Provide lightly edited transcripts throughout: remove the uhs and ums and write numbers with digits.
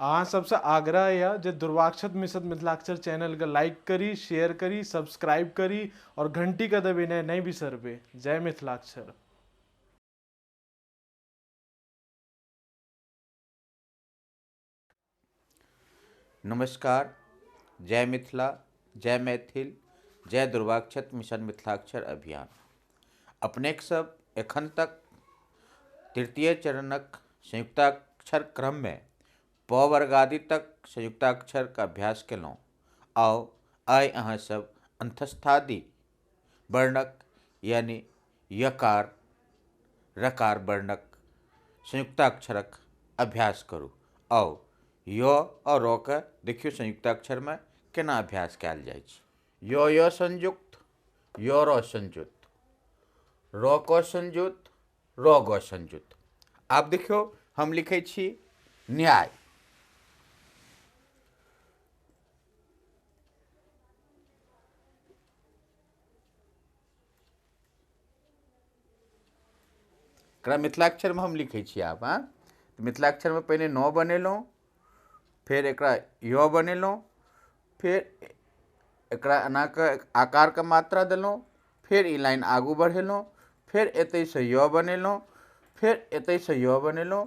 अहाँ सबसँ आग्रह यऽ जे दुर्वाक्षत मिश्र मिथिलाक्षर चैनलके लाइक करी, शेयर करी, सब्सक्राइब करी और घंटीके दबेनाइ नहि बिसरबै। जय मिथिलाक्षर। नमस्कार, जय मिथिला, जय मैथिल, जय दुर्वाक्षत मिशन मिथिलाक्षर अभियान। अपनेक सब एखन तक तृतीय चरणक संयुक्ताक्षर क्रम में प वर्गादि तक संयुक्ताक्षर का अभ्यास केलहुँ। आउ आइ अहाँ सब अंतस्थादि वर्णक यानी यकार रकार वर्णक संयुक्ताक्षरक अभ्यास करू। आउ य और र के देखियौ संयुक्ताक्षर में केना अभ्यास कयल जाइ छै। य य संयुक्त, य र संयुक्त, र क संयुक्त, र ग संयुक्त। आब देखियौ हम लिखै छी न्याय। एकरा मिथिलाक्षर में हम लिखै छी आब। हाँ, मिथिलाक्षर में पहिने न बनेलहुँ, फेर एकरा य बनेलहुँ, फेर एकरा एना कऽ आकारके मात्रा देलहुँ, फेर ई लाइन आगू बढ़ेलहुँ, फेर एतहिसँ य बनेलहुँ, फेर एतहिसँ य बनेलहुँ।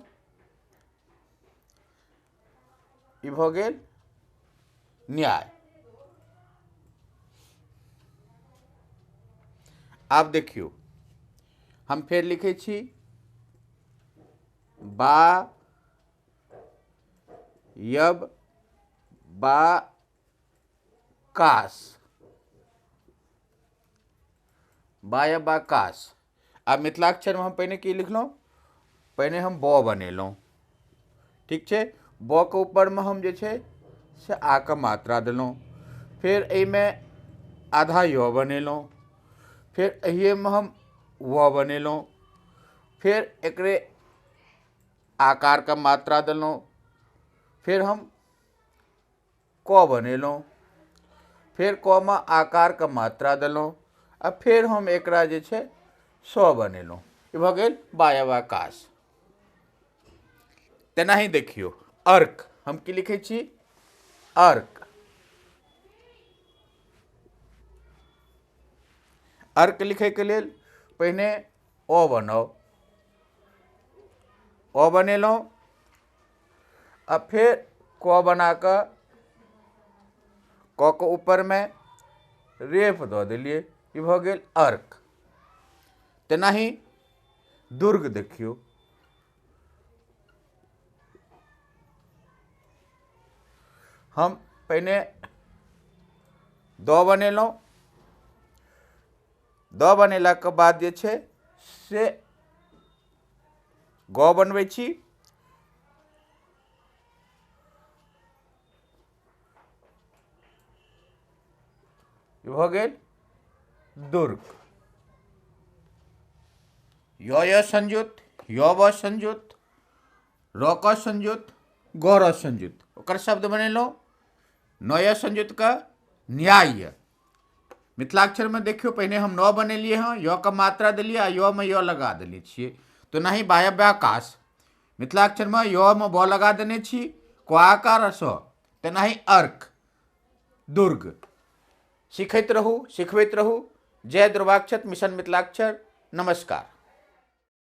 ई भऽ गेल न्याय। आब देखियौ हम फेर लिखै छी बा यब बा कास, बा यब बा कास। आब मिथिलाक्षरमे हम पहिने की लिखलहुँ, पहिने हम ब बनेलहुँ, ठीक छै। ब के ऊपरमे हम जे छै से आ के मात्रा देलहुँ, फेर एहिमे आधा य बनेलहुँ, फेर एहिएमे हम व बनेलहुँ, फेर एकरे आकारके मात्रा देलहुँ, फेर हम क बनेलहुँ, फेर क मे आकारके मात्रा देलहुँ आ फेर हम एकरा जे छै स बनेलहुँ। ई भऽ गेल बायवाकाश। तेनाही देखियौ अर्क, हम की लिखै छी अर्क। अर्क लिखैके लेल पहिने अ बनाउ, अ बनेलहुँ आ फेर क बना कऽ क के ऊपरमे रेफ दऽ देलियै, ई भऽ गेल अर्क। तेनाही दुर्ग देखियौ, हम पहिने द बनेलहुँ, द बनेलाके बाद जे छै से ग बनबै छी, भऽ गेल दुर्ग। य य संयुक्त, य व संयुक्त, र क संयुक्त, ग र संयुक्त, ओकर शब्द बनेलहुँ। न य संयुक्त का न्याय। मिथिलाक्षर में देखियौ पहिने हम न बनेलियै हँ, य के मात्रा देलियै आ य में य लगा देने छियै। तो नहीं वायव्याकाश, मिथिलाक्षर में य में ब लगा देने छी, क आकार आ स। तेनाही अर्क, दुर्ग। सीखैत रहू, सिखबैत रहू। जय दुर्वाक्षत मिशन मिथिलाक्षर। नमस्कार।